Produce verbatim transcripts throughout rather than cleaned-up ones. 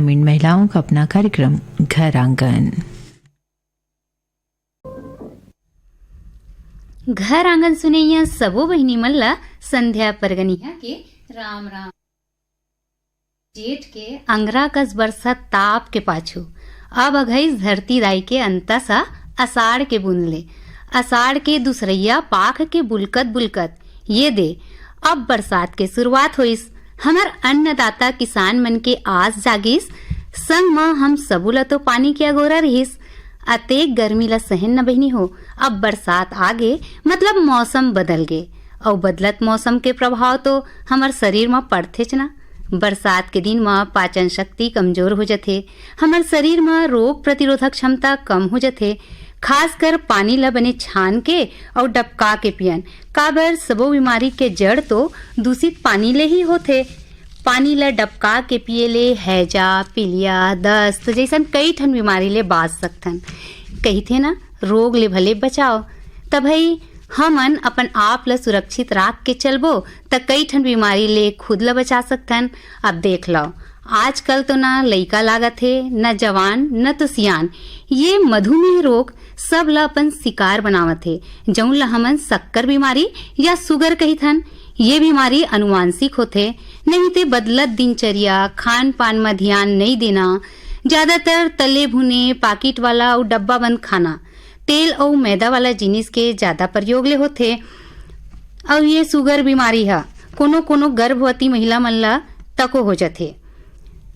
ग्रामीण महिलाओं का अपना कार्यक्रम घर आंगन। घर आंगन सुनइया सबो बहिनी मन ला संध्या परगनिया के राम राम। जेठ के अंगरा कस बरसत ताप के पाछू अब अघइस धरती दाई के अंतस ह असाढ़ के बूंद ले। असाढ़ के दूसरइया पाख के बुलकत बुलकत ये दे अब बरसात के शुरुआत होइस। हमर अन्नदाता किसान मन के आस जागिस, संग म हम सबू ल तो पानी के अगोरा रिहिस। अतेक गर्मी ल सहन न बहिनी हो, अब बरसात आ गे, मतलब मौसम बदल गे। अउ बदलत मौसम के प्रभाव तो हमर शरीर म पड़थेच ना। बरसात के दिन म पाचन शक्ति कमजोर हो जथे, हमर शरीर म रोग प्रतिरोधक क्षमता कम हो जथे। खासकर पानी ल बने छान के अउ डबका के पियन, काबर सबो बीमारी के जड़ तो दूषित पानी ले ही होथे। पानी ल डबका के पिए ले हैजा, पीलिया, दस्त जइसन कई ठन बीमारी ले बाच सकथन। कहिथे ना, रोग ले भले बचाओ। त भई, हमन अपन आप ल सुरक्षित राख के चलबो, त कई ठन बीमारी ले खुद ल बचा सकथन। अब देख लव, आजकल तो ना लइका लागत हे, न जवान, न तो सियान, ये मधुमेह रोग सब ल अपन शिकार बनावत हे, जउन ल हमन शक्कर बीमारी या सुगर कहिथन। ये बीमारी अनुवांशिक होथे, नहीं ते बदलत दिनचर्या, खान पान म ध्यान नइ देना, ज्यादातर तले भुने, पाकिट वाला अउ डब्बा बंद खाना, तेल अउ मैदा वाला जिनिस के ज्यादा प्रयोग ले होथे। अउ ये सुगर बीमारी ह कोनो कोनो गर्भवती महिला मन ल तको हो जथे।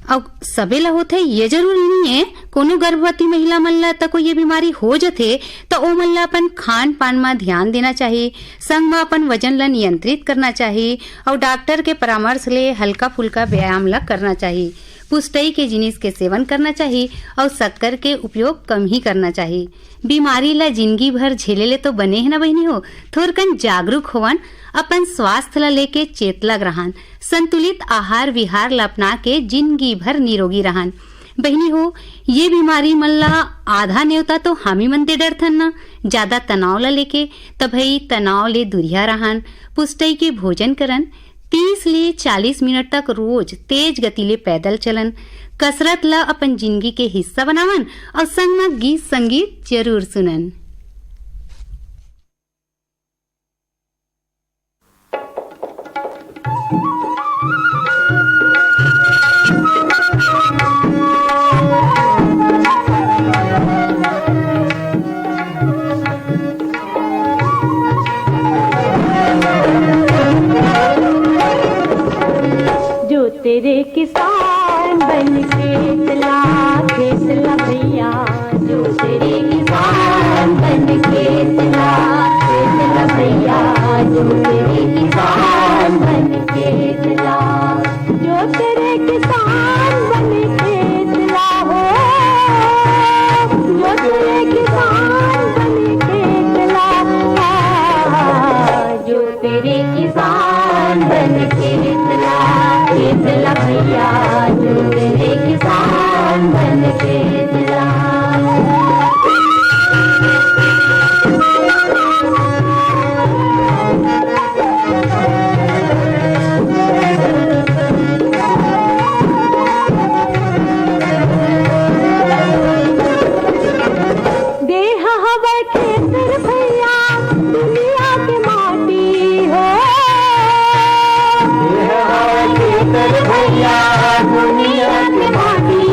अउ सबे ल होथे, ये जरूरी नइ हे। कोनो गर्भवती महिला मन ल तको ये बीमारी हो जथे, त ओमन ल अपन खान पान म ध्यान देना चाही, संग म अपन वजन ल नियंत्रित करना चाही, अउ डॉक्टर के परामर्श ले हल्का फुल्का व्यायाम ल करना चाही। पुष्टई के जिनिस के सेवन करना चाही, अउ शक्कर के उपयोग कम ही करना चाही। बीमारी ल जिंदगी भर झेले ले तो बने हे ना बहिनी हो, थोरकन जागरूक होवन, अपन स्वास्थ्य ल लेके चेतलग रहन, संतुलित आहार विहार ल अपना के जिंदगी भर निरोगी रहन। बहिनी हो, ये बीमारी मन ला आधा नेवता तो हामी मन दे डरथन ना, ज्यादा तनाव ला लेके, त भई तनाव ले दुरिहा रहन, पुष्टई के भोजन करन, तीस ले चालीस मिनट तक रोज तेज गति ले पैदल चलन, कसरत ला अपन जिंदगी के हिस्सा बनावन अउ संग म गीत संगीत जरूर सुनन। जो तेरे किसान बन के चला, खेत ला भैया, जो तेरे किसान बन के चला, खेत ला भैया, जो तेरे किसान बन के चला, जो तेरे किसान बन के चला हो, जो तेरे किसान बन के चला, जो तेरे किसान बन के चला, खेत ला भैया, जो तेरे किसान बन के चला। देह हवय खेतर भैया, दुनिया के माटी हो। देह हवय खेतर भैया, दुनिया के माटी।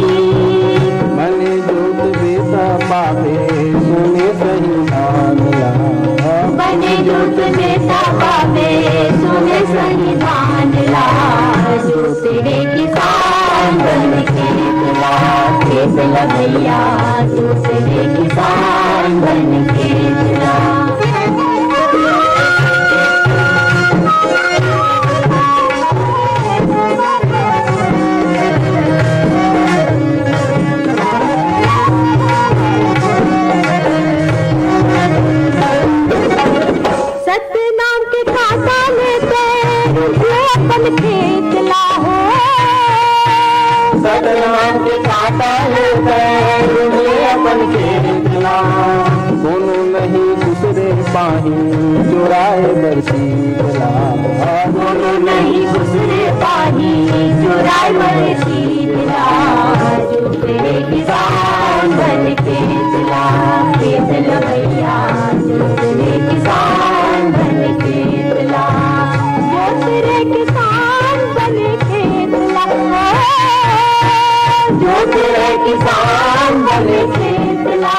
बने जोत बेटा पाबे, सुने सही धान ला। बने जोत बेटा पाबे, सुने सही धान ला। जो तेरे किसान बन के चला, खेत ला भैया, जो तेरे किसान बन के चला। सतनाम के कांटा ले पैर उठे अपन खेत ला हो। सतनाम के कांटा ले पैर उठे अपन खेत ला। कोनो नहीं दूसरे पाही चुराए बर सीत ला। कोनो नहीं दूसरे पाही चुराए बर सीत ला। जो तेरे किसान बने खेत ला,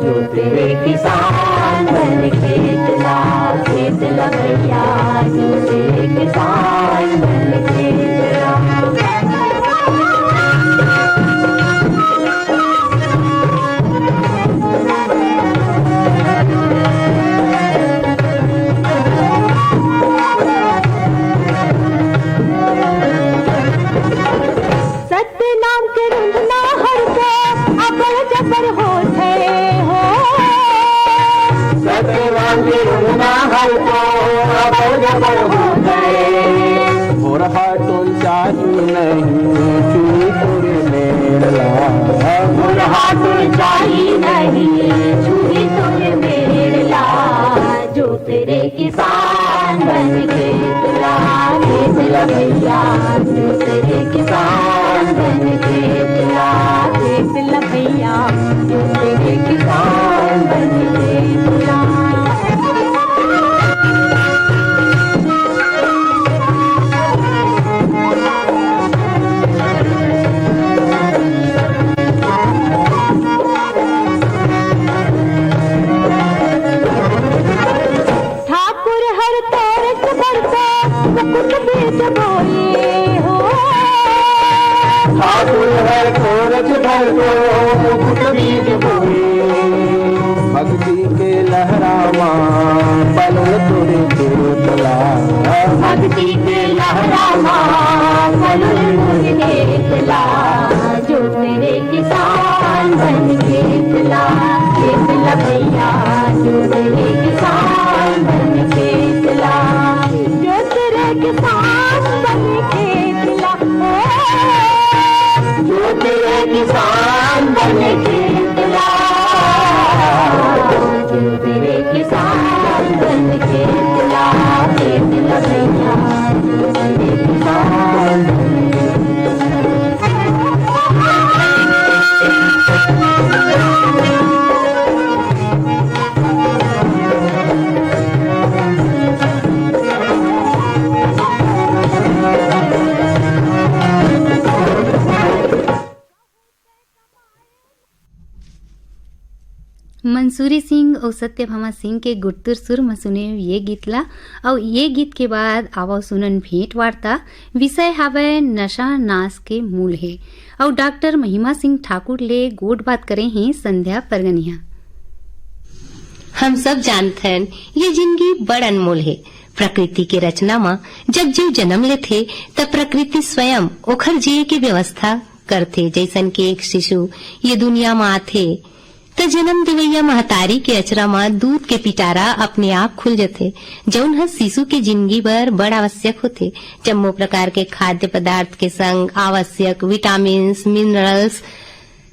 जो तेरे किसान बने खेत ला, खेत ला भैया, जो तेरे किसान बने खेत ला। सत्य नाम के रुंधना हर को अबड़ जबर होथे हो। सत्य नाम के रुंधना हर को अबड़ जबर होथे। मोरहा टोल चाही नहीं चूड़ी तोरे मेरला। मोरहा टोल चाही नहीं चूड़ी तोरे मेरला। जो तेरे किसान बन खेत ला, खेत ला भैया, जो तेरे किसान बन खेत ला, खेत ला भैया, जो तेरे किसान बन खेत ला। ठाकुर हर तोरस भरता मुकुट बीज बोए हो। ठाकुर हर तोरस भरता मुकुट बीज बोए। भक्ति के लहरा मा पलल तोरे खेत ला। भक्ति के लहरा मा पलल तोरे खेत ला। जो तेरे किसान बन खेत ला, खेत ला भैया, जो तेरे किसान बन खेत ला, जो तेरे किसान बन खेत ला, ओ, जो तेरे किसान बन खेत ला, जो तेरे किसान बन खेत ला, खेत ला भैया, जो तेरे किसान बन खेत ला। मंसूरी सिंह अउ सत्यभामा सिंह के गुरतुर सुर म सुने ये गीत ला। अउ ये गीत के बाद आवव सुनन भेंट वार्ता। विषय हावय नशा नाश के मूल हे। अउ डॉक्टर महिमा सिंह ठाकुर ले गोठ बात करे हे संध्या परगनिया। हम सब जानथन, ये जिंदगी बड़ अनमोल हे। प्रकृति के रचना म जब जीव जन्म लेथे, त प्रकृति स्वयं ओखर जिए के व्यवस्था करथे। जइसन के एक शिशु ये दुनिया म आथे, त जन्म देवइया महतारी के अचरा म दूध के पिटारा अपने आप खुल जथे, जउन ह शिशु के जिंदगी बर बड़ आवश्यक होथे। जम्मो प्रकार के खाद्य पदार्थ के संग आवश्यक विटामिन्स, मिनरल्स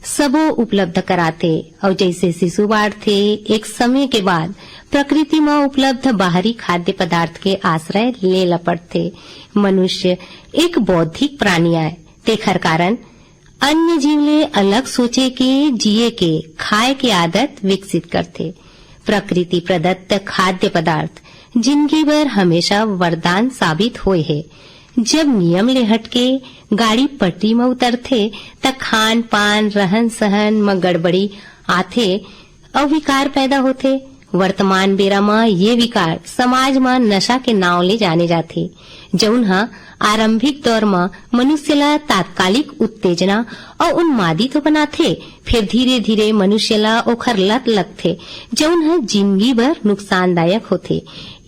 सबो उपलब्ध कराथे। अउ जइसे शिशु बाढ़थे, एक समय के बाद प्रकृति म उपलब्ध बाहरी खाद्य पदार्थ के आश्रय ले ल पड़थे। मनुष्य एक बौद्धिक प्राणी आय, तेखर कारण अन्य जीव ले अलग सोचे के, जिए के, खाए के आदत विकसित करथे। प्रकृति प्रदत्त खाद्य पदार्थ जिंदगी भर हमेशा वरदान साबित होए हे। जब नियम ले हटके गाड़ी पटरी म उतरथे, त खान पान, रहन सहन म गड़बड़ी आथे अउ विकार पैदा होथे। वर्तमान बेरा म ये विकार समाज म नशा के नांव ले जाने जाथे, जउन ह आरंभिक दौर म मनुष्य ला तात्कालिक उत्तेजना अउ उन्मादी तो बनाथे, फेर धीरे-धीरे मनुष्य ला ओखर लत लगथे, जउन ह जिनगी भर नुकसानदायक होथे।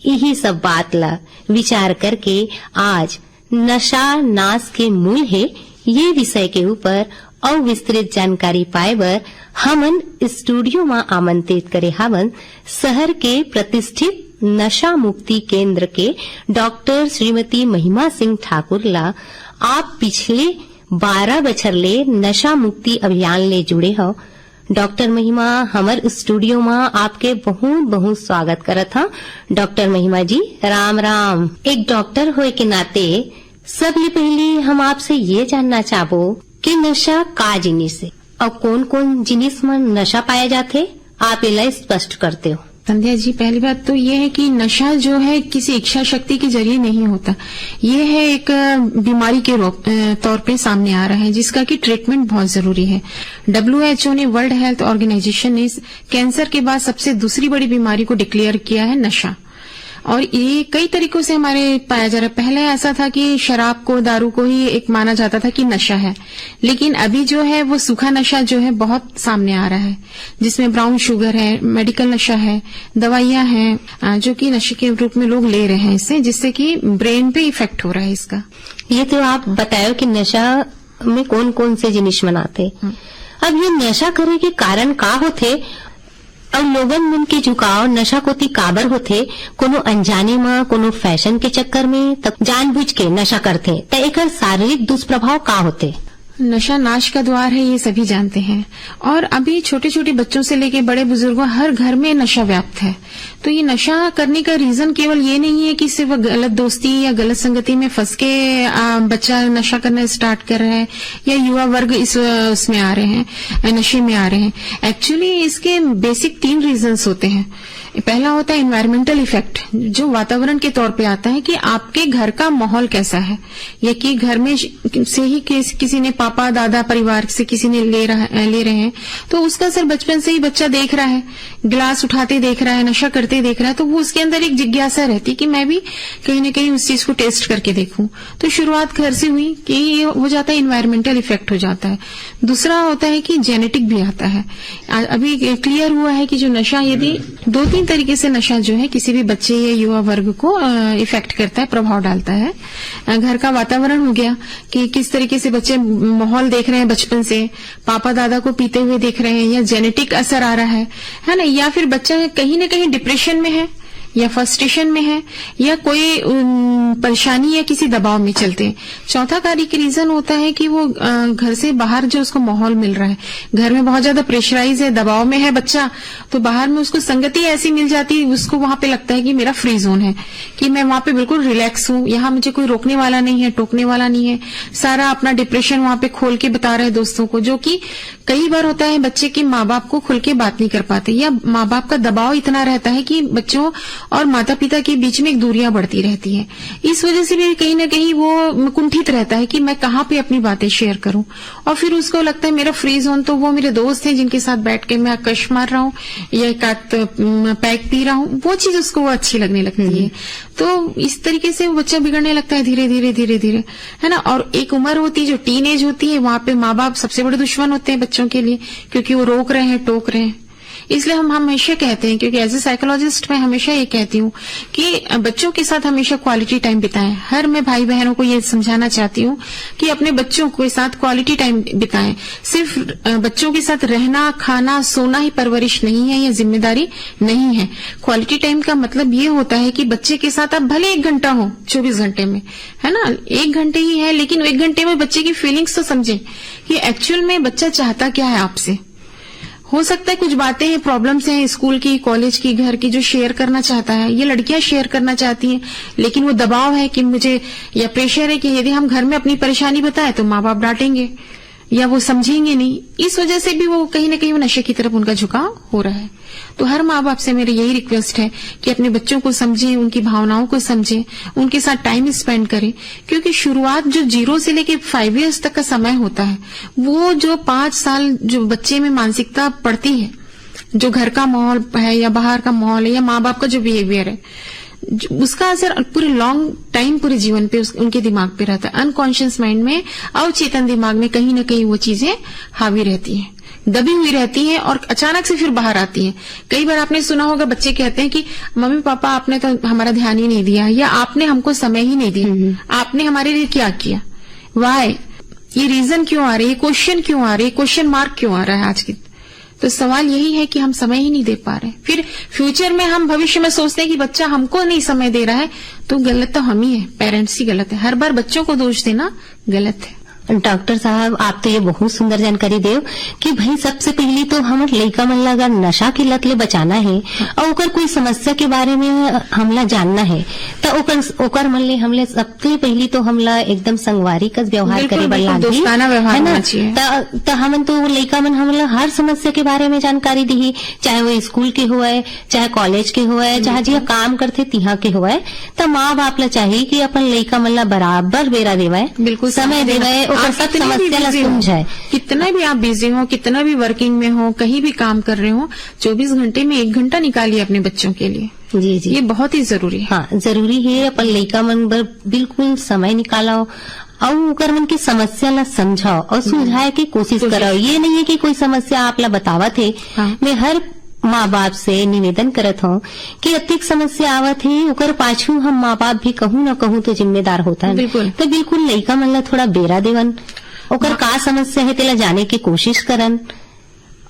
इही सब बात ला विचार करके आज नशा नाश के मूल हे, ये विषय के ऊपर अउ विस्तृत जानकारी पाए बर हमन स्टूडियो म आमंत्रित करे हावन शहर के प्रतिष्ठित नशा मुक्ति केंद्र के डॉक्टर श्रीमती महिमा सिंह ठाकुर ला। आप पिछले बारह बछर ले नशा मुक्ति अभियान ले जुड़े हव। डॉक्टर महिमा, हमर स्टूडियो म आपके बहुत बहुत स्वागत करत हव। डॉक्टर महिमा जी, राम राम। एक डॉक्टर होए के नाते सबले पहिली हम आपसे ये जानना चाहबो कि नशा का जिनिस हे अउ कोन-कोन जिनिस म नशा पाए जाथे, आप एला स्पष्ट कर देव। संध्या जी, पहली बात तो ये है कि नशा जो है किसी इच्छा शक्ति के जरिए नहीं होता। ये है एक, अ, बीमारी के रूप, अ, तौर पे सामने आ रहा है, जिसका कि ट्रीटमेंट बहुत जरूरी है। डब्ल्यूएचओ ने, वर्ल्ड हेल्थ ऑर्गेनाइजेशन ने इस कैंसर के बाद सबसे दूसरी बड़ी बीमारी को डिक्लेयर किया है नशा। और ये कई तरीकों से हमारे पाया जा रहा है। पहले ऐसा था कि शराब को, दारू को ही एक माना जाता था कि नशा है, लेकिन अभी जो है वो सूखा नशा जो है बहुत सामने आ रहा है, जिसमें ब्राउन शुगर है, मेडिकल नशा है, दवाइयां हैं, अ, जो कि नशे के रूप में लोग ले रहे हैं इससे, जिससे कि ब्रेन पे इफेक्ट हो रहा है इसका। ये तो आप बतायो कि नशा में कौन-कौन से जिनिस मन आथे। हम्म। अब ये नशा करे के कारण का होथे? अउ लोगन मन के झुकाव नशा कोति काबर होथे? कोनो अनजाने म, कोनो फैशन के चक्कर में, त जानबूझ के नशा करथे, त एकर शारीरिक दुष्प्रभाव का होथे? नशा नाश का द्वार है, ये सभी जानते हैं। और अभी छोटे-छोटे बच्चों से लेके बड़े बुजुर्गों, हर घर में नशा व्याप्त है। तो ये नशा करने का रीजन केवल ये नहीं है कि सिर्फ गलत दोस्ती या गलत संगति में फंस के, आ, बच्चा नशा करना स्टार्ट कर रहा है या युवा वर्ग इस, उसमें आ रहे हैं, नशे में आ रहे हैं। एक्चुअली इसके बेसिक तीन रीजंस होते हैं। पहला होता है एनवायरमेंटल इफेक्ट, जो वातावरण के तौर पे आता है कि आपके घर का माहौल कैसा है, या कि घर में श-, से ही किस-, किसी ने, पापा, दादा, परिवार से किसी ने ले रहा, ले रहे हैं, तो उसका असर बचपन से ही बच्चा देख रहा है, गिलास उठाते देख रहा है, नशा करते देख रहा है, तो वो उसके अंदर एक जिज्ञासा रहती है कि मैं भी कहीं ना कहीं उस चीज को टेस्ट करके देखूं। तो शुरुआत घर से हुई कि ये हो जाता है, एनवायरमेंटल इफेक्ट हो जाता है। दूसरा होता है कि जेनेटिक भी आता है। आ, अभी क्लियर हुआ है कि जो नशा, यदि दो तीन तरीके से नशा जो है किसी भी बच्चे या युवा वर्ग को, अ, इफेक्ट करता है, प्रभाव डालता है। अ, घर का वातावरण हो गया कि किस तरीके से बच्चे माहौल देख रहे हैं बचपन से, पापा दादा को पीते हुए देख रहे हैं, या जेनेटिक असर आ रहा है, है ना, या फिर बच्चा कहीं ना कहीं डिप्रेशन में है या फ्रस्ट्रेशन में है या कोई, उम, परेशानी या किसी दबाव में चलते हैं। चौथा कार्य के रीजन होता है कि वो, अ, घर से बाहर जो उसको माहौल मिल रहा है, घर में बहुत ज्यादा प्रेशराइज है, दबाव में है बच्चा, तो बाहर में उसको संगति ऐसी मिल जाती है, उसको वहां पे लगता है कि मेरा फ्री जोन है, कि मैं वहां पे बिल्कुल रिलैक्स हूँ, यहाँ मुझे कोई रोकने वाला नहीं है, टोकने वाला नहीं है। सारा अपना डिप्रेशन वहां पे खोल के बता रहे हैं दोस्तों को, जो कि कई बार होता है बच्चे के माँ बाप को खुल के बात नहीं कर पाते, या माँ बाप का दबाव इतना रहता है कि बच्चों और माता पिता के बीच में एक दूरियां बढ़ती रहती है। इस वजह से भी कहीं ना कहीं वो कुंठित रहता है कि मैं कहाँ पे अपनी बातें शेयर करूं, और फिर उसको लगता है मेरा फ्री जोन तो वो मेरे दोस्त हैं जिनके साथ बैठ के मैं कश मार रहा हूँ या एक आध, अम, पैग पी रहा हूँ, वो चीज उसको अच्छी लगने लगती है। तो इस तरीके से वो बच्चा बिगड़ने लगता है धीरे धीरे, धीरे धीरे, है ना। और एक उम्र होती है जो टीनेज होती है, वहां पे माँ बाप सबसे बड़े दुश्मन होते हैं बच्चों के लिए, क्योंकि वो रोक रहे हैं, टोक रहे हैं। इसलिए हम हमेशा कहते हैं, क्योंकि एज ए साइकोलॉजिस्ट मैं हमेशा ये कहती हूँ कि बच्चों के साथ हमेशा क्वालिटी टाइम बिताएं। हर मैं भाई बहनों को ये समझाना चाहती हूँ कि अपने बच्चों के साथ क्वालिटी टाइम बिताएं। सिर्फ, अ, बच्चों के साथ रहना, खाना, सोना ही परवरिश नहीं है या जिम्मेदारी नहीं है। क्वालिटी टाइम का मतलब ये होता है कि बच्चे के साथ आप भले एक घंटा हो चौबीस घंटे में, है ना, एक घंटे ही है, लेकिन एक घंटे में बच्चे की फीलिंग्स तो समझें कि एक्चुअल में बच्चा चाहता क्या है आपसे। हो सकता है कुछ बातें हैं, प्रॉब्लम्स हैं स्कूल की, कॉलेज की, घर की, जो शेयर करना चाहता है, ये लड़कियां शेयर करना चाहती हैं, लेकिन वो दबाव है कि मुझे, या प्रेशर है कि यदि हम घर में अपनी परेशानी बताएं तो माँ बाप डांटेंगे या वो समझेंगे नहीं। इस वजह से भी वो कहीं ना कहीं वो नशे की तरफ उनका झुकाव हो रहा है। तो हर माँ बाप से मेरी यही रिक्वेस्ट है कि अपने बच्चों को समझें, उनकी भावनाओं को समझें, उनके साथ टाइम स्पेंड करें, क्योंकि शुरुआत जो ज़ीरो से लेके फ़ाइव ईयर्स तक का समय होता है, वो जो पाँच साल जो बच्चे में मानसिकता पड़ती है, जो घर का माहौल है या बाहर का माहौल है या माँ बाप का जो बिहेवियर है, ज-, उसका असर पूरे लॉन्ग टाइम, पूरे जीवन पे उस, उनके दिमाग पे रहता है। अनकॉन्शियस माइंड में, अवचेतन दिमाग में कहीं ना कहीं वो चीजें हावी रहती हैं, दबी हुई रहती हैं और अचानक से फिर बाहर आती हैं। कई बार आपने सुना होगा, बच्चे कहते हैं कि मम्मी पापा, आपने तो हमारा ध्यान ही नहीं दिया या आपने हमको समय ही नहीं दिया, आपने हमारे लिए क्या किया, वाई, ये रीजन क्यों आ रहे, ये क्वेश्चन क्यों आ रहे, क्वेश्चन मार्क क्यों आ रहा है आज की। तो सवाल यही है कि हम समय ही नहीं दे पा रहे। फिर फ्यूचर में हम भविष्य में सोचते हैं कि बच्चा हमको नहीं समय दे रहा है, तो गलत तो हम ही है, पेरेंट्स ही गलत है। हर बार बच्चों को दोष देना गलत है। डॉक्टर साहब, आप तो ये बहुत सुंदर जानकारी देव कि भाई, सबसे पहली तो हमर लइका मन ला अगर नशा के लत ले बचाना हे अउ ओकर कोई समस्या के बारे में हमला जानना हे, त ओकर, ओकर मन ले हमले सबसे पहली तो हमला एकदम संगवारी कस व्यवहार बिल्कुल, करे बर बिल्कुल, लागही, दोस्ताना व्यवहार है ना? होना चाहिए। त, त हमन तो लइका मन हमला हर समस्या के बारे में जानकारी दिही, चाहे वो स्कूल के होवय, चाहे कॉलेज के होवय, चाहे जिहाँ काम करथे तिहाँ के होवय, त माँ बाप ला चाही कि अपन लइका मन ला बराबर बेरा देवय, बिल्कुल, समय समय देवय। देवय, ओकर आप सब कितने भी समस्या ला busy हो, समझय। कितना भी आप बिजी हो, कितना भी वर्किंग में हो, कहीं भी काम कर रहे हो, चौबीस घंटे में एक घंटा निकालिए अपने बच्चों के लिए। जी, जी। ये बहुत ही जरूरी है। हाँ, जरूरी है, अपन लइका मन बर बिल्कुल समय निकालव अउ ओकर मन के समस्या ला समझव अउ सुलझाए के कोशिश कोशिश। करव। ये नहीं है कि कोई समस्या आप ला बतावत हे। हाँ। मैं हर माँ बाप से निवेदन करत हूँ कि अतेक समस्या आवत हे, ओकर पाछू हम माँ बाप भी कहूँ ना कहूँ तो जिम्मेदार होथन। बिल्कुल। तो बिल्कुल लइका मन ला थोड़ा बेरा देवन, ओकर हाँ। का समस्या है तेला जाने के कोशिश करन,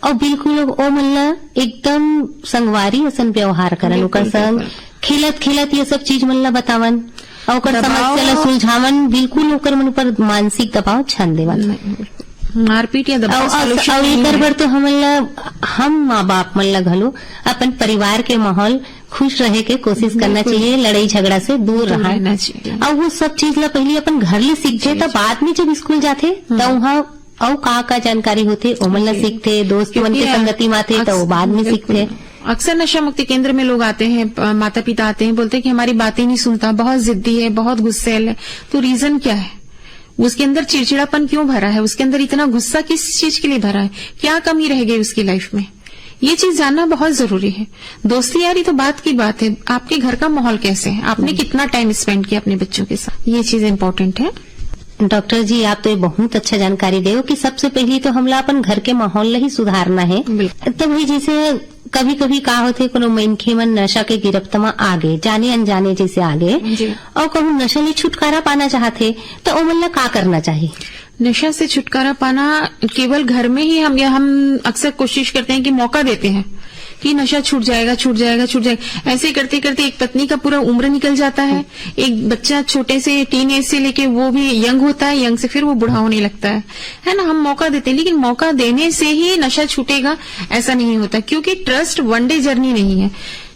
अउ बिल्कुल ओ मन ला एकदम संगवारी असन व्यवहार करन, बिल्कुल, ओकर संग बिल्कुल। खेलत खेलत ये सब चीज मन ला बतावन, अउ ओकर दबाव समस्या ला सुलझावन, बिल्कुल ओकर मन ऊपर मानसिक दबाव छन देवन। नहीं, बिल्कुल। मारपीट या दबाव अउ, अउ, solution अउ नहीं एकर है। बर तो हमन ला, हम माँ बाप मन ला घलो अपन परिवार के माहौल खुश रहे के कोशिश करना बिल्कुल। चाहिए, लड़ाई झगड़ा से दूर दूर रहना। रहना चाहिए। अउ वो सब चीज ला पहले अपन घर ले सीखथे, जी, त जी। बाद में जब स्कूल जाथे, त हम्म। वहाँ अउ का का जानकारी होथे, ओमन ला जी। सीखथे, दोस्त मन क्योंकि के अ-, संगति म आथे, त अक्स-, वो बाद में बिल्कुल। सीखथे। अक्सर नशा मुक्ति केंद्र में लोग आते हैं, अ, माता पिता आते हैं, बोलते हैं कि हमारी बात ही नहीं सुनता, बहुत जिद्दी है, बहुत गुस्सैल है। तो रीजन क्या है? उसके अंदर चिड़चिड़ापन क्यों भरा है? उसके अंदर इतना गुस्सा किस चीज के लिए भरा है? क्या कमी रह गई उसकी लाइफ में? ये चीज जानना बहुत जरूरी है। दोस्ती यारी तो बात की बात है, आपके घर का माहौल कैसे है, आपने हम्म। कितना टाइम स्पेंड किया अपने बच्चों के साथ, ये चीज इंपॉर्टेंट है। डॉक्टर जी, आप तो ये बहुत अच्छा जानकारी देव कि सबसे पहली तो हमला अपन घर के माहौल ला ही सुधारना है। बिल्कुल। तो भाई, जैसे कभी-कभी का होथे, कोनो मनखे मन नशा के गिरफ्त म आ गे, जाने अनजाने जैसे आ गे, जी। अउ कहूँ नशा ले छुटकारा पाना चाहथे, तो ओमन ला का करना चाहिए? नशा से छुटकारा पाना केवल घर में ही हम, या हम अक्सर कोशिश करते हैं कि मौका देते हैं कि नशा छूट जाएगा, छूट जाएगा, छूट जाएगा। ऐसे करते करते एक पत्नी का पूरा उम्र निकल जाता है, एक बच्चा छोटे से टीन एज से लेके वो भी यंग होता है, यंग से फिर वो बूढ़ा होने लगता है, है ना? हम मौका देते हैं, लेकिन मौका देने से ही नशा छूटेगा, ऐसा नहीं होता, क्योंकि ट्रस्ट वन डे जर्नी नहीं है।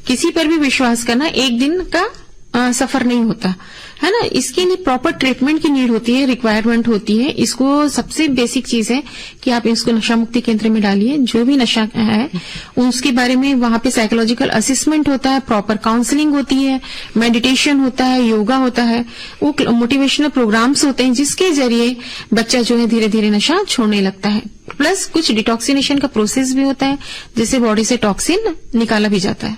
किसी पर भी विश्वास करना एक दिन का अ, सफर नहीं होता, है ना? इसके लिए प्रॉपर ट्रीटमेंट की नीड होती है, रिक्वायरमेंट होती है। इसको सबसे बेसिक चीज है कि आप इसको नशा मुक्ति केंद्र में डालिए। जो भी नशा है, उसके बारे में वहाँ पे साइकोलॉजिकल असेसमेंट होता है, प्रॉपर काउंसलिंग होती है, मेडिटेशन होता है, योगा होता है, वो मोटिवेशनल प्रोग्राम्स होते हैं, जिसके जरिए बच्चा जो है, धीरे धीरे नशा छोड़ने लगता है। प्लस कुछ डिटॉक्सिनेशन का प्रोसेस भी होता है, जिससे बॉडी से टॉक्सिन निकाला भी जाता है।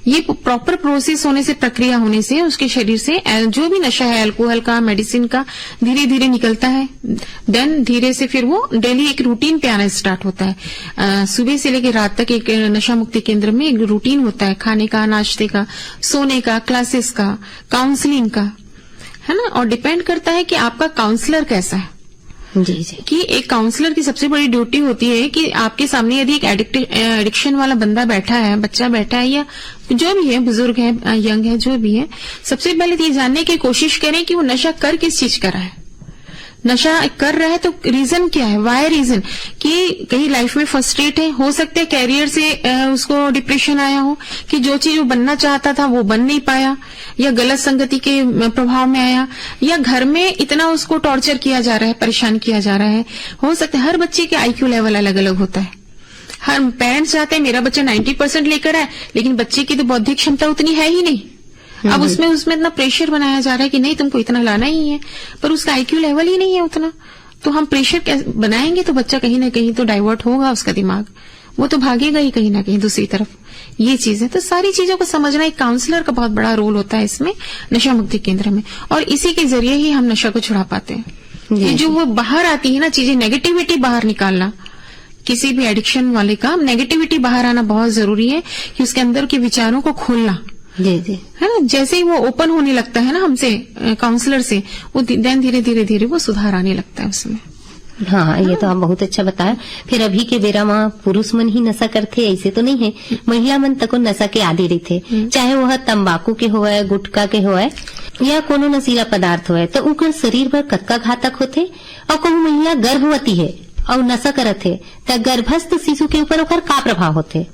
ये प्रॉपर प्रोसेस होने से, प्रक्रिया होने से, उसके शरीर से अ, जो भी नशा है, अल्कोहल का, मेडिसिन का, धीरे धीरे निकलता है। देन धीरे से फिर वो डेली एक रूटीन पे आना स्टार्ट होता है। अ, सुबह से लेकर रात तक एक नशा मुक्ति केंद्र में एक रूटीन होता है, खाने का, नाश्ते का, सोने का, क्लासेस का, काउंसलिंग का, है ना? और डिपेंड करता है कि आपका काउंसलर कैसा है। जी, जी। कि एक काउंसलर की सबसे बड़ी ड्यूटी होती है कि आपके सामने यदि एक एडिक्ट-, एडिक्शन वाला बंदा बैठा है, बच्चा बैठा है, या जो भी है, बुजुर्ग है, अ, यंग है, जो भी है, सबसे पहले तो ये जानने की कोशिश करें कि वो नशा कर किस चीज का रहा है। नशा कर रहा है तो रीजन क्या है, वाई रीजन? कि कहीं लाइफ में फ्रस्ट्रेट है, हो सकता है कैरियर से, अ, उसको डिप्रेशन आया हो, कि जो चीज वो बनना चाहता था वो बन नहीं पाया, या गलत संगति के, अ, प्रभाव में आया, या घर में इतना उसको टॉर्चर किया जा रहा है, परेशान किया जा रहा है। हो सकता है, हर बच्चे के आईक्यू लेवल अलग अलग होता है। हर पेरेंट्स चाहते हैं मेरा बच्चा नाइंटी परसेंट लेकर आए, लेकिन बच्चे की तो बौद्धिक क्षमता उतनी है ही नहीं। अब हम्म। उसमें, उसमें इतना प्रेशर बनाया जा रहा है कि नहीं, तुमको इतना लाना ही है, पर उसका आईक्यू लेवल ही नहीं है उतना। तो हम प्रेशर कैसे बनाएंगे, तो बच्चा कहीं ना कहीं तो डाइवर्ट होगा उसका दिमाग, वो तो भागेगा ही कहीं ना कहीं दूसरी तरफ। ये चीज है। तो सारी चीजों को समझना, एक काउंसलर का बहुत बड़ा रोल होता है इसमें, नशा मुक्ति केंद्र में, और इसी के जरिए ही हम नशा को छुड़ा पाते हैं। जी, कि जो जी। वो बाहर आती है ना चीजें, नेगेटिविटी बाहर निकालना, किसी भी एडिक्शन वाले का नेगेटिविटी बाहर आना बहुत जरूरी है, कि उसके अंदर के विचारों को खोलना। जी, जी। है ना? जैसे ही वो ओपन होने लगता है ना हमसे, अ, काउंसलर से, वो धि-, देन धीरे, धीरे, धीरे वो सुधार आने लगता है उसमें। हाँ, ये तो आप बहुत अच्छा बताया। फिर अभी के बेरा म पुरुष मन ही नशा करथे, ऐसे तो नहीं है, महिला मन तको नशा के आदी रहिथे, हम्म। चाहे वह तंबाकू के होवय, गुटखा के होवय। या कोनो नशीला पदार्थ होय, त ओकर शरीर बर कतका घातक होथे? अउ कहूँ महिला गर्भवती हे अउ नशा करत हे, त गर्भस्थ शिशु के ऊपर ओकर का प्रभाव होथे?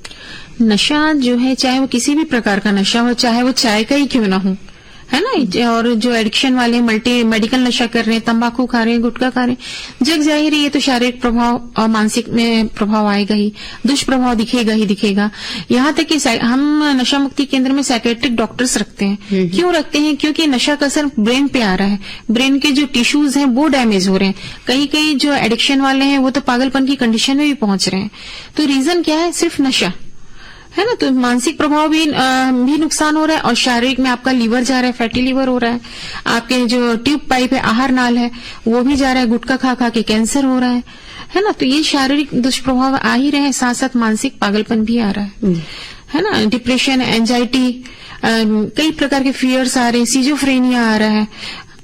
नशा जो है, चाहे वो किसी भी प्रकार का नशा हो, चाहे वो चाय का ही क्यों ना हो, है ना? और जो एडिक्शन वाले मल्टी मेडिकल नशा कर रहे हैं, तंबाकू खा रहे हैं, गुटखा खा रहे हैं, जग जाहिर है ये तो शारीरिक प्रभाव और मानसिक में प्रभाव आएगा ही, दुष्प्रभाव दिखेगा ही दिखेगा। यहाँ तक कि साइ-, हम नशा मुक्ति केंद्र में साइकेट्रिक डॉक्टर्स रखते हैं। हम्म। क्यों रखते हैं? क्योंकि नशा का असर ब्रेन पे आ रहा है, ब्रेन के जो टिश्यूज हैं वो डैमेज हो रहे हैं, कई कई जो एडिक्शन वाले हैं वो तो पागलपन की कंडीशन में भी पहुंच रहे हैं। तो रीजन क्या है? सिर्फ नशा, है ना? तो मानसिक प्रभाव भी, अ, भी नुकसान हो रहा है और शारीरिक में आपका लिवर जा रहा है, फैटी लिवर हो रहा है, आपके जो ट्यूब पाइप है, आहार नाल है, वो भी जा रहा है, गुटखा खा खा के कैंसर हो रहा है, है ना? तो ये शारीरिक दुष्प्रभाव आ ही रहे हैं, साथ साथ मानसिक पागलपन भी आ रहा है, जी। है ना? डिप्रेशन, एंजाइटी, अम, कई प्रकार के फियर्स आ रहे हैं, सिजोफ्रेनिया आ रहा है।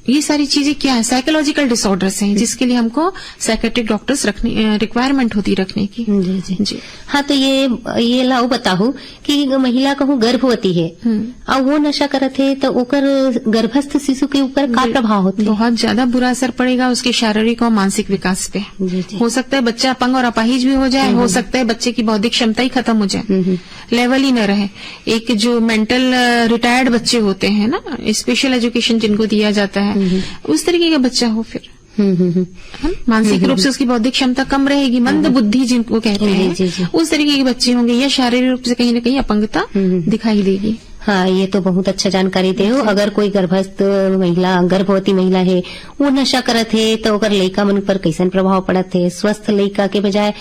ये सारी चीजें क्या है? साइकोलॉजिकल डिसऑर्डर्स हैं, हम्म। जिसके लिए हमको साइकेट्रिक डॉक्टर्स रखने, अ, रिक्वायरमेंट होती है रखने की। जी, जी। जी। हाँ, तो ये, ये लाओ बताओ कि महिला कहूँ गर्भवती है, हम्म। और वो नशा करत है, तो ओकर गर्भस्थ शिशु के ऊपर का बि-, प्रभाव होथे? बहुत ज्यादा बुरा असर पड़ेगा उसके शारीरिक और मानसिक विकास पे। जी, जी। हो सकता है बच्चा अपंग और अपाहिज भी हो जाए, हम्म, हो हम्म। सकता है बच्चे की बौद्धिक क्षमता ही खत्म हो जाए, हम्म, हम्म। लेवल ही न रहे। एक जो मेंटल, अ, रिटायर्ड बच्चे होते हैं ना, स्पेशल एजुकेशन जिनको दिया जाता है, हम्म। उस तरीके का बच्चा हो फिर। हम्म, हम्म, हम्म। है ना? मानसिक हम्म, रूप से हम्म। उसकी बौद्धिक क्षमता कम रहेगी, मंद हम्म। बुद्धि जिनको कहते जी, हैं, जी, जी। उस तरीके के बच्चे होंगे या शारीरिक रूप से कहीं ना कहीं अपंगता हम्म, हम्म। दिखाई देगी। हाँ, ये तो बहुत अच्छा जानकारी दे हो। जी। अगर कोई गर्भस्थ महिला, गर्भवती महिला है, वो नशा करत है, तो ओकर लइका मन पर कैसन प्रभाव पड़त है? स्वस्थ लइका के बजाय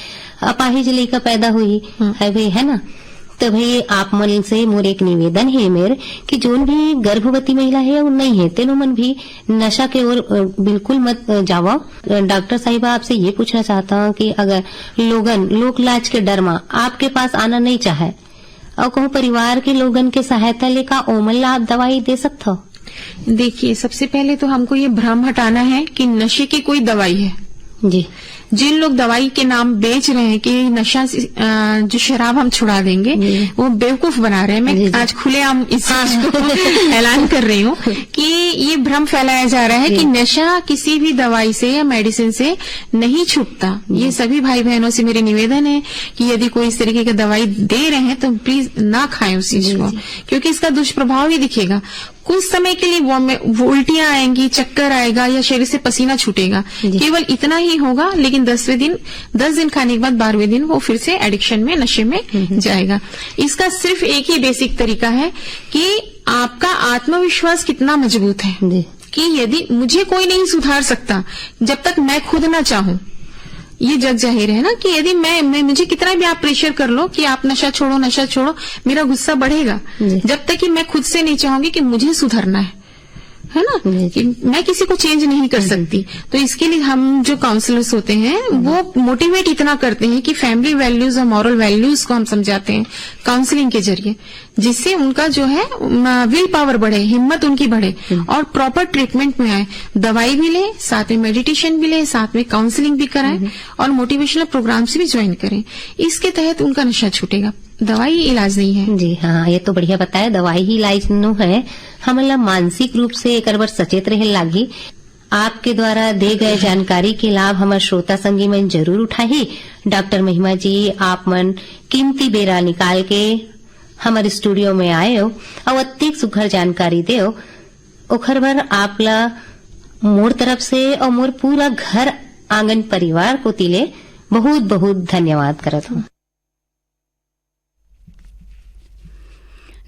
अपाहिज लइका पैदा होही, हम्म। है भाई, है ना? तो भाई, आप मन से मोर एक निवेदन है मेर कि जोन भी गर्भवती महिला है, वो नहीं है, तेनो मन भी नशा के ओर, अ, बिल्कुल मत, अ, जावा। अ, डॉक्टर साहिबा, आपसे ये पूछना चाहता हूँ कि अगर लोगन लोक लाज के डर मा आपके पास आना नहीं चाहे, और कहूँ परिवार के लोगन के सहायता ले, का ओमन ला आप दवाई दे सकत हो? देखिए, सबसे पहले तो हमको ये भ्रम हटाना है कि नशे की कोई दवाई है। जी। जिन लोग दवाई के नाम बेच रहे हैं कि नशा से, अ, जो शराब हम छुड़ा देंगे, जी। वो बेवकूफ बना रहे हैं। मैं जी, जी। आज खुलेआम इस चीज को ऐलान कर रही हूँ कि ये भ्रम फैलाया जा रहा है जी। कि नशा किसी भी दवाई से या मेडिसिन से नहीं छूटता। जी। ये सभी भाई बहनों से मेरी निवेदन है कि यदि कोई इस तरीके की दवाई दे रहे हैं तो प्लीज ना खाएं उस चीज जी, को, जी। क्योंकि इसका दुष्प्रभाव ही दिखेगा। कुछ समय के लिए वो में, वो उल्टियां आएंगी, चक्कर आएगा या शरीर से पसीना छूटेगा, जी। केवल इतना ही होगा, लेकिन दसवें दिन, दस दिन खाने के बाद बारहवें दिन वो फिर से एडिक्शन में, नशे में हम्म, हम्म। जाएगा। इसका सिर्फ एक ही बेसिक तरीका है कि आपका आत्मविश्वास कितना मजबूत है जी। कि यदि मुझे कोई नहीं सुधार सकता जब तक मैं खुद ना चाहूं। ये जग जाहिर है ना कि यदि मैं, मैं, मुझे कितना भी आप प्रेशर कर लो कि आप नशा छोड़ो, नशा छोड़ो, मेरा गुस्सा बढ़ेगा जी। जब तक कि मैं खुद से नहीं चाहूंगी कि मुझे सुधरना है, है ना? जी, जी। कि मैं किसी को चेंज नहीं कर हम्म। सकती। तो इसके लिए हम जो काउंसलर्स होते हैं, हम्म। वो मोटिवेट इतना करते हैं कि फैमिली वैल्यूज और मॉरल वैल्यूज को हम समझाते हैं काउंसलिंग के जरिए, जिससे उनका जो है, म, विल पावर बढ़े, हिम्मत उनकी बढ़े हम्म। और प्रॉपर ट्रीटमेंट में आए। दवाई भी लें, साथ में मेडिटेशन भी लें, साथ में काउंसलिंग भी कराएं हम्म। और मोटिवेशनल प्रोग्राम्स भी ज्वाइन करें। इसके तहत उनका नशा छूटेगा। दवाई इलाज नहीं है। जी हाँ, ये तो बढ़िया बताया, दवाई ही इलाज नो है। हमन ला मानसिक रूप से एकर बर सचेत रहे लागही। आपके द्वारा दे गए जानकारी के लाभ हमर श्रोता संगी मन जरूर उठाही। डॉक्टर महिमा जी, आप मन कीमती बेरा निकाल के हमर स्टूडियो में आए हो और अतिक सुघर जानकारी देव, ओखर बर आप ला मोर तरफ से और मोर पूरा घर आंगन परिवार कोति ले बहुत बहुत धन्यवाद करत हूँ।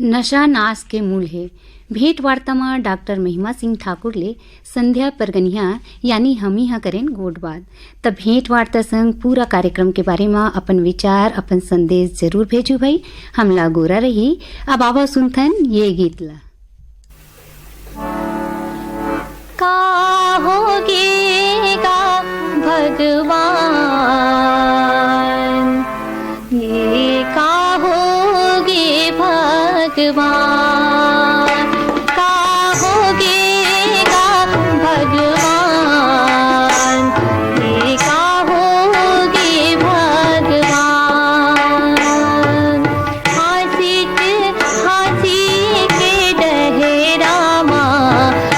नशा नाश के मूल हे। भेंट वार्ता म डॉक्टर महिमा सिंह ठाकुर ले संध्या परगनिया यानी हमी ह करेन गोठबात। त भेंट वार्ता संग पूरा कार्यक्रम के बारे म अपन विचार, अपन संदेश जरूर भेजू भई, हमला गोरा रही। अब आवा सुनथन ये गीत ला। का होगे गा भगवान, ये का होगे भगवान, का होगे गा भगवान, ये का होगे भगवान। हाँसित हाँसी के डहरा मा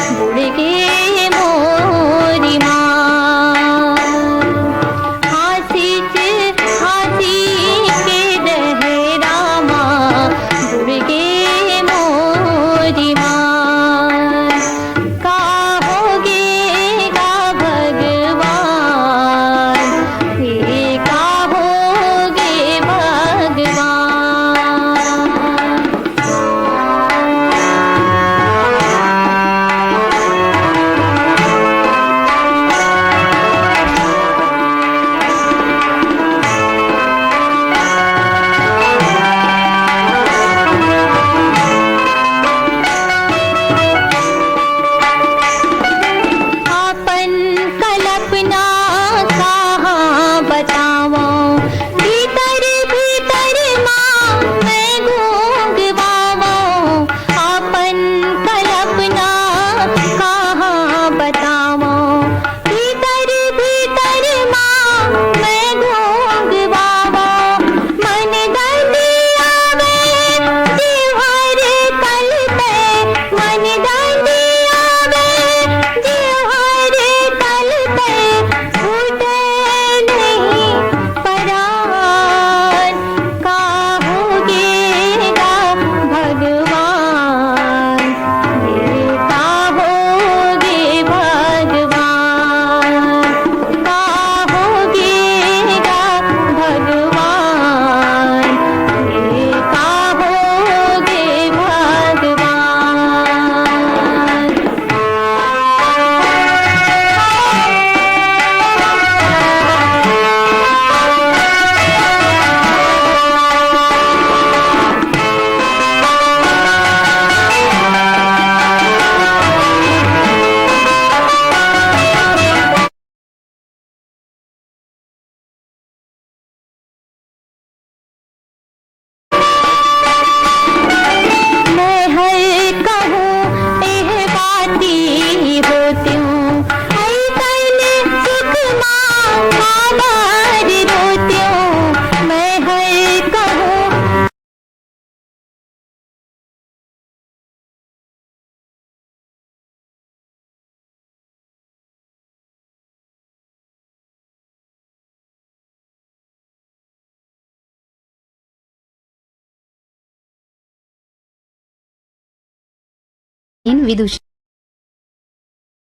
इन विदुषी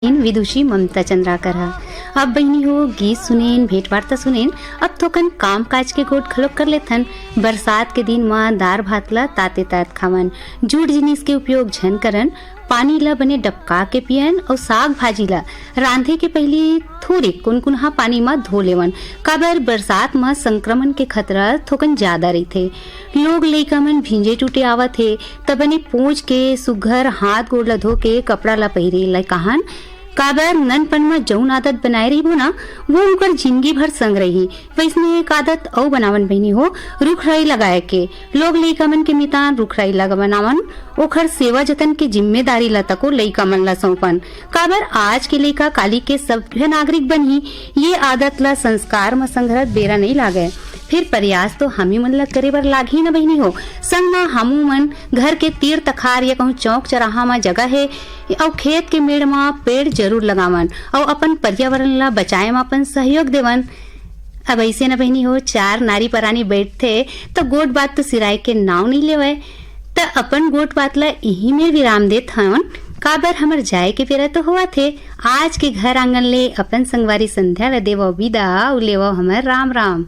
इन विदुषी ममता चंद्राकर ह। अब बहिनी हो, गीत सुनेन, भेंट वार्ता सुनेन, अब थोकन काम काज के गोठ घलोक कर लेथन। बरसात के दिन म दार भात ला ताते तात खावन, जूठ जिनिस के उपयोग झन करन, पानी ला बने डबका के पियन अउ साग भाजी ला रांधे के पहिली थोरे कुनकुनहा पानी म धो लेवन, काबर बरसात म संक्रमण के खतरा थोकन ज्यादा रहिथे। लोग लइका मन भींजे टूटे आवत हे, त बने पोंछ के सुग्घर हाथ गोड़ ला धो के कपड़ा ला पहिरे ला कहन, काबर ननपन म जउन आदत बनाए रहिबो ना, वो उनकर जिंदगी भर संग रही। वैसने एक आदत अउ बनावन बहिनी हो, रुख राई लगाए के। लोग लइका मन के मितान रुख राई लगा बनावन, ओखर सेवा जतन के जिम्मेदारी ला तको लइका मन ला सौंपन। काबर आज के लइका काली के सभ्य नागरिक बनही, ये आदत ला संस्कार म संघरत बेरा नइ लागय। फिर प्रयास तो हमी मन ला करे बर लागही न बहिनी हो। संग म हमू मन घर के तीर तखार या कहूँ चौक चराहा म जगह हे अउ खेत के मेड़ म पेड़ जरूर लगावन अउ अपन पर्यावरण ला बचाए म अपन सहयोग देवन। अब ऐसे न बहिनी हो, चार नारी परानी बैठथे त गोठ बात तो सिराए के नाव नइ लेवय। त अपन गोठ बात ला इही में विराम देत हवन, काबर हमर जाए के बेरा तो होवत हे। आज के घर आंगन ले अपन संगवारी संध्या ला देवव विदा अउ लेवव हमर राम राम।